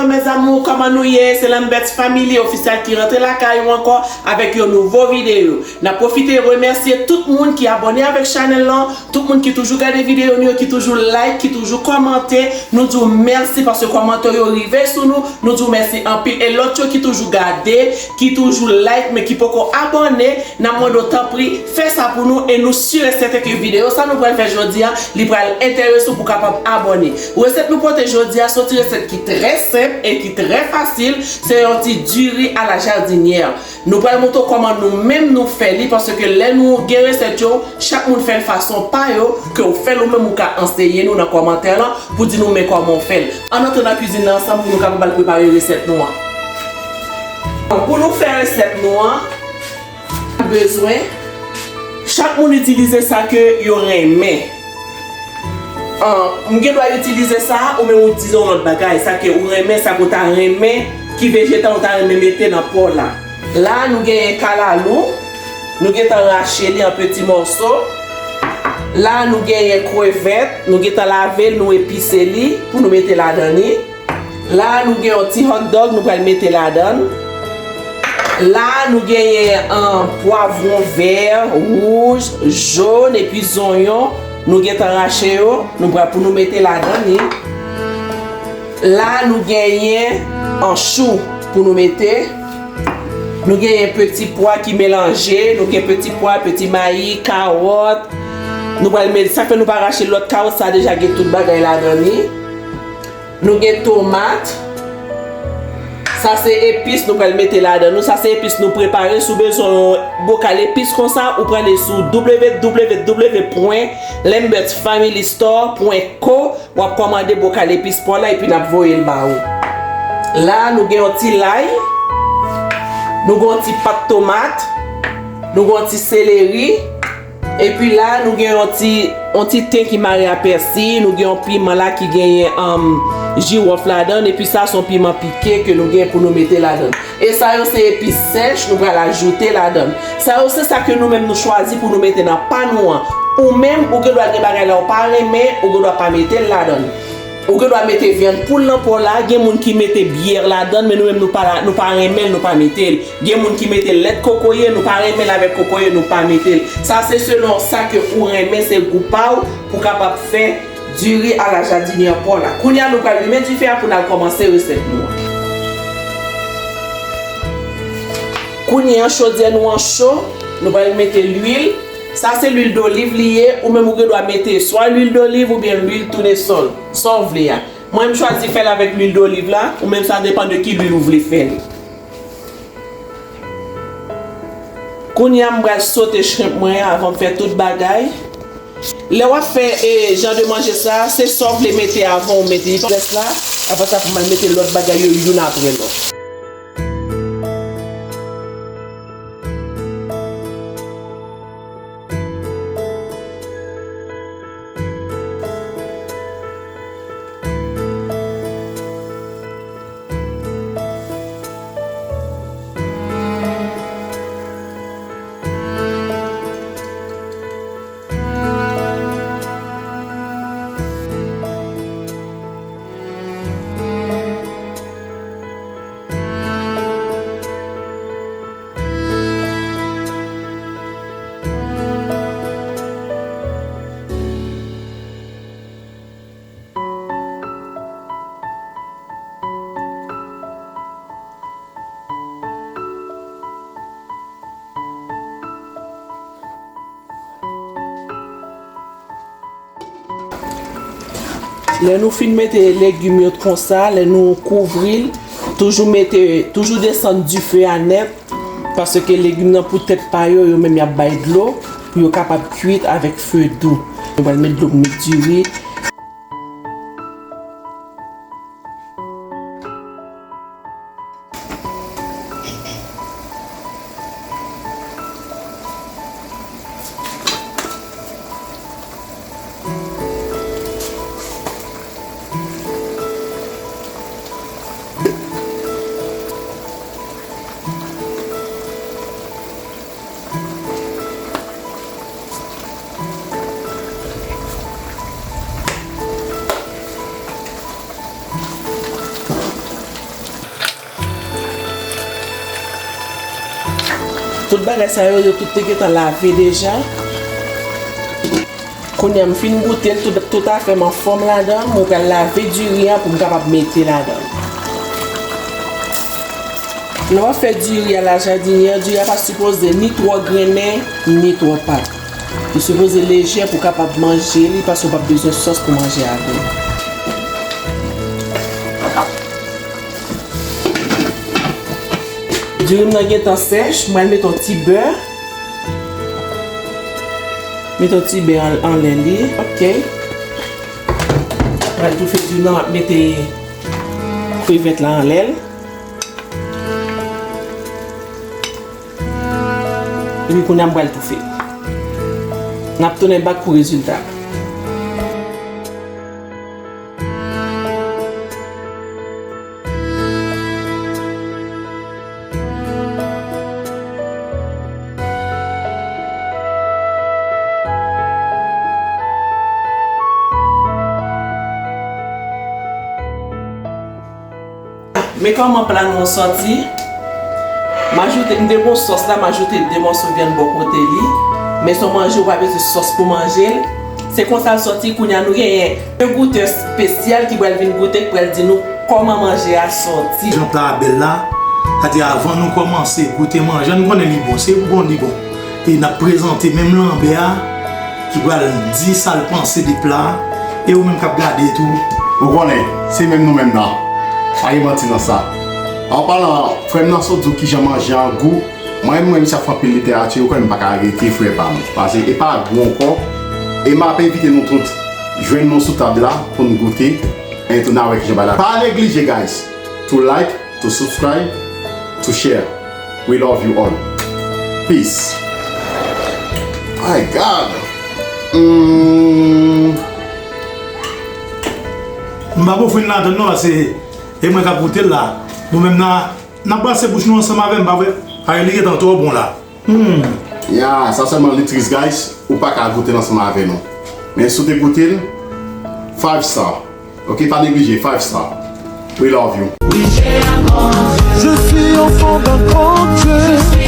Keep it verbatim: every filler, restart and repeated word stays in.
Mes amours, kòman nou ye? Se Lambert's Family Official ki rantre lakay ou ankò avèk yon nouvo videyo. N ap pwofite remèsye tout moun ki abòne avèk chanèl lan, tout moun ki toujou gade videyo nou yo, ki toujou like, ki toujou kòmante. Nou di w mèsi paske kòmantè yo rive sou nou. Nou di w mèsi anpil. E lòt yo ki toujou gade, ki toujou like, men ki poko abòne, n ap mande w tanpri, fè sa pou nou e nou si e sèten ke videyo sa nou pral fè jodi a, li pral enterese w pou w kapab abòne. Resèt nou pote jodi a, se yon ti resèt ki trè senp e ki trè fasil, se yon ti diri a la jardinière. Nou pral montre w kòman nou menm nou fè li, paske lè nou gen resèt yo, chak moun fè l fason pa yo, ke w fè l ou menm ou ka anseye nou nan kòmantè lan, pou di nou men kòman w fè l. Ann antre nan kwizin nan ansanm pou nou kapab al prepare resèt nou an. Pou nou fè resèt nou an, bezwen, chak moun itilize sa ke yo renmen. An, m gen dwa itilize sa, ou menm ou itilize yon lòt bagay, sa ke ou renmen, sa ke w ta renmen, ki vejetal ou ta renmen mete nan pò la. La, nou genyen kalalou, nou gentan rache li an peti mòso. La, nou genyen krevèt, nou gentan lave l, nou epise li pou nou mete ladan li. La, nou gen yon ti hot dog, nou pral mete ladan l. La, nou genyen, an, pwavwon vè, wouj, jòn, epi zonyon. Nou gentan rache yo, nou pral pou nou mete ladan li. La, nou genyen anchou pou nou mete. Nou genyen peti pwa ki melanje, nou gen peti pwa, peti mayi, kawòt. Nou pral met, sa fè nou pa rache lòt kawòt, sa deja gen tout bagay ladan li. Nou gen tomat. Sa se epis nou pral mete ladan nou. Sa se epis nou prepare. Si w bezwen yon bokal epis konsa, ou prale sou w w w pwen lambert's family store pwen co. W ap kòmande bokal epis pa w la epi n ap voye l ba ou. La, nou gen yon ti lay, nou gen yon ti pat tomat, nou gen yon ti seleri, epi la, nou gen yon ti, yon ti ten ki mare a pèsi, nou gen yon piman la ki genyen, um, jiwòf ladan l, epi sa se yon piman pike ke nou gen pou nou mete ladan l. E sa yo se epis sèch nou pral ajoute ladan l. Sa yo se sa ke nou menm nou chwazi pou nou mete nan pa nou an. Ou menm, ou gen dwa gen bagay la ou pa renmen, ou gen dwa pa mete l ladan l. Ou gen dwa mete vyann poul nan pa w la, gen moun ki mete byè ladan l, men nou menm nou pa, nou pa renmen l, nou pa mete l. Gen moun ki mete lèt kokoye, nou pa renmen l avèk kokoye, nou pa mete l. Sa se selon sa ke ou renmen, se gou pa w pou kapab fè diri a la jardinière pa w la. Kounye a, nou pral limen dife a pou n al kòmanse resèt nou an. Kounye a, chodyè nou an cho, nou pral mete lwil. Sa se lwil doliv li ye, ou menm ou gen dwa mete swa lwil doliv oubyen lwil tounesòl, sa w vle a. Mwen, m chwazi fè l avèk lwil doliv la, ou menm sa depann de ki lwil ou vle fè l. Kounye a, m pral sote shrimp mwen avan m fè tout bagay. Lè w ap fè, e, jan de manje sa, se sa w vle mete avan w mete epis la. Apre sa, pou m al mete lòt bagay yo youn apre lòt. Lè nou fin mete legim yo konsa, lè nou kouvri l, toujou mete, toujou desann dife a nèt, paske legim nan pou tèt pa yo, yo menm y ap bay dlo, pou yo kapab kuit avèk fe dou. Nou pral met dlo pou met diri. Bagay sa yo, yo tout te gentan lave deja. Kounye a m fin goute l, tout, tout afè m anfòm ladan l, mwen pral lave diri a pou m kapab mete ladan l. Lè w ap fè diri a la jardinière, diri a pa sipoze ni twò grennen, ni twò pat. Li sipoze lejè pou w kapab manje li, paske w p ap bezwen sòs pou manje avè l. Diri m nan gentan sèch, mwen mete yon ti bè. Mete yon ti bè an- anlè li. Ok. Mwen toufe diri m nan, m ap mete krevèt la anlè l. Epi kounye a m pral toufe. N ap tounen bak pou rezilta. Men kòman pla nou an sòti. M ajoute, m te gon sòs la, m ajoute de mòso vyann bò kote li. Men se yon manje ou pa bezwen sòs pou manje l. Se konsa l sòti, kounye a nou genyen yon goutè espesyal ki pral vin goute, ki pral di nou kòman manje a sòti. Jan pla a bèl la, sa di avan nou kòmanse goute manje a, nou konnen li bon, se bon li bon. E n ap prezante menm lanbè a ki pral di sa l panse de pla a, e ou menm k ap gade tou. Ou konnen, se menm nou menm nan. Pa gen manti nan sa. An palan, frè m nan sot di w kijan manje an gou. Mwen menm, mwen menm sa fè anpil literati, ou konnen m pa ka rete, frè pa m. Pase e pa gou ankò. E m ap envite nou tout jwenn nou sou tab la pou n goute. E tou n a wè kijan bagay la. Pa neglije, guys, to like, to subscribe, to share. We love you all. Peace. My God. Mm. M pa pou fin latann non, se e mwen k ap goute l la. Nou menm nan N ap brase bouch nou ansanm avè m, pa vre? Ay, li gentan twò bon la. Hmm. Ya, sa sèlman li tris, guys. Ou pa ka goute l ansanm avè nou. Men si w te goute l, five star. Ok, pa neglije, five star. We love you. Je suis enfant d'un grand Dieu.